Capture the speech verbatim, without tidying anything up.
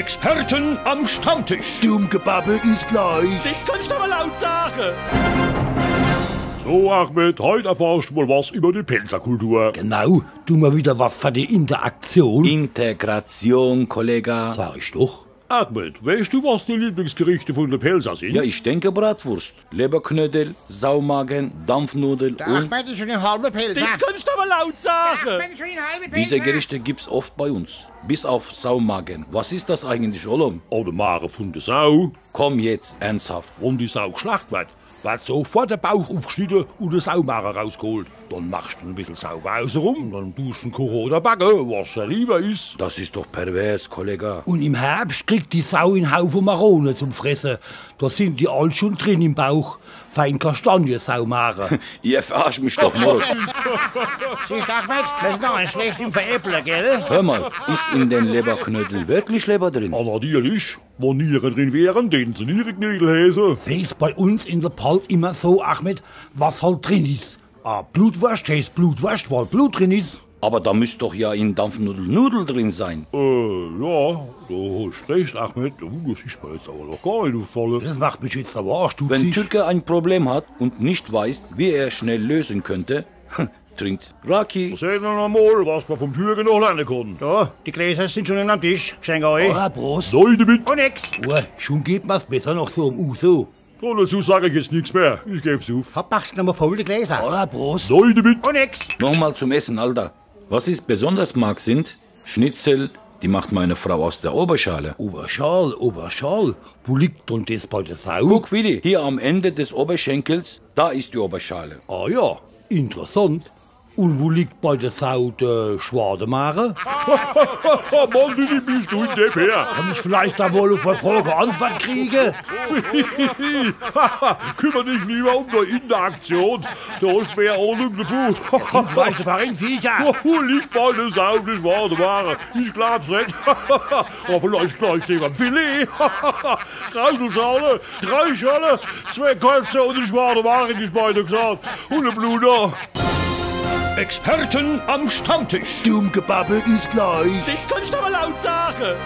Experten am Stammtisch. Dumm Gebabbel is gleich. Des kannst awwer laut sage. So, Ahmed, heit erfahrscht mol was iwwer die Pälzer Kultur. Genau, du mol widder was fer die Interaktion. Integration, Kollega. Sag ich doch. Ahmed, weescht du, was die Lieblingsgerichte vun de Pälzer sin? Ja, ich denke Bratwurst, Leberknödel, Saumagen, Dampfnudel und Ahmed is schun en halwe Pälzer. Des kannst awwer laut sage. Diese Gerichte gibt's oft bei uns. Bis auf Saumagen. Was ist das eigentlich, Ollom? Oh, de Mage vun de Sau. Komm jetzt, ernsthaft. Wann die Sau gschlacht werd, werd sofort de Bauch ufgschnitte un de Saumage rausgholt. Dann machscht e bissel sauber außerum, dann duscht en koche oder backe, was der liewer is. Das ist doch pervers, Kollega. Un im Herbscht kriegt die Sau en Haufe Marone zum Fresse. Do sin die all schun drin im Bauch. Fein Kastanie, Saumage. Ihr verarscht mich doch mol. Siehscht, Ahmed, mir sin aa schlecht im Veräppele, gell? Hör mal, ist in den Leberknödeln wirklich Leber drin? Ah, natürlich. Wann Niere drin wären, däten se Niereknödel heeße. Des is bei uns in de Palz immer so, Ahmed, was halt drin is. Ah, Blutworscht heeßt Blutworscht, weil Blut drin is. Aber da müsst doch ja in Dampfnudel Nudel drin sein. Äh, ja, du hoscht recht, Ahmed. Uh, des is mer jetzt awwer noch gar net uffgfalle. Des macht mich jetzt awwer aa stutzig. Wenn Türke ein Problem hat und nicht weiß, wie er schnell lösen könnte, trinkt Raki. Seht er noch mol, was mer vum Türke noch lerne kann. Ja, die Gläser sin schun am Tisch. Schenk ei. Alla Prost. Neu demit. Un nix. Oh, schun geht mer's besser noch so am Uso. So, dezu sag ich jetzt nix mehr. Ich geb's uff. Hopp, machscht nochmol voll die Gläser. Alla Prost. Neu demit. Un nix. Nochmal zum Essen, Alter. Was ich besonders mag, sind Schnitzel, die macht meine Frau aus der Oberschale. Oberschal, Oberschal. Wo liegt dann des bei de Sau? Guck, Willi, hier am Ende des Oberschenkels, da ist die Oberschale. Ah ja, interessant. Un wo liegt bei de Sau de Schwademage? Mann, wie bischt du en Depp, her? Kann ich vielleicht do mol uff mei Frooch e Antwort kriege? Kümmer dich liewer um dei Interaktion. Do hoscht mehr Ahnung devu. Des sin vielleicht e paar Rindviecher. Wo liegt bei de Sau de Schwademage? Ich glaab's net. Awwer vielleicht gleich leewer em Filet. Drei Schale, drei Schale, zwee Kotze un e Schwademage, die Schweinegsahn. Un e Bluder. Experten am Stammtisch. Dumm Gebabbel is gleich. Des kannsch awwer laut sage.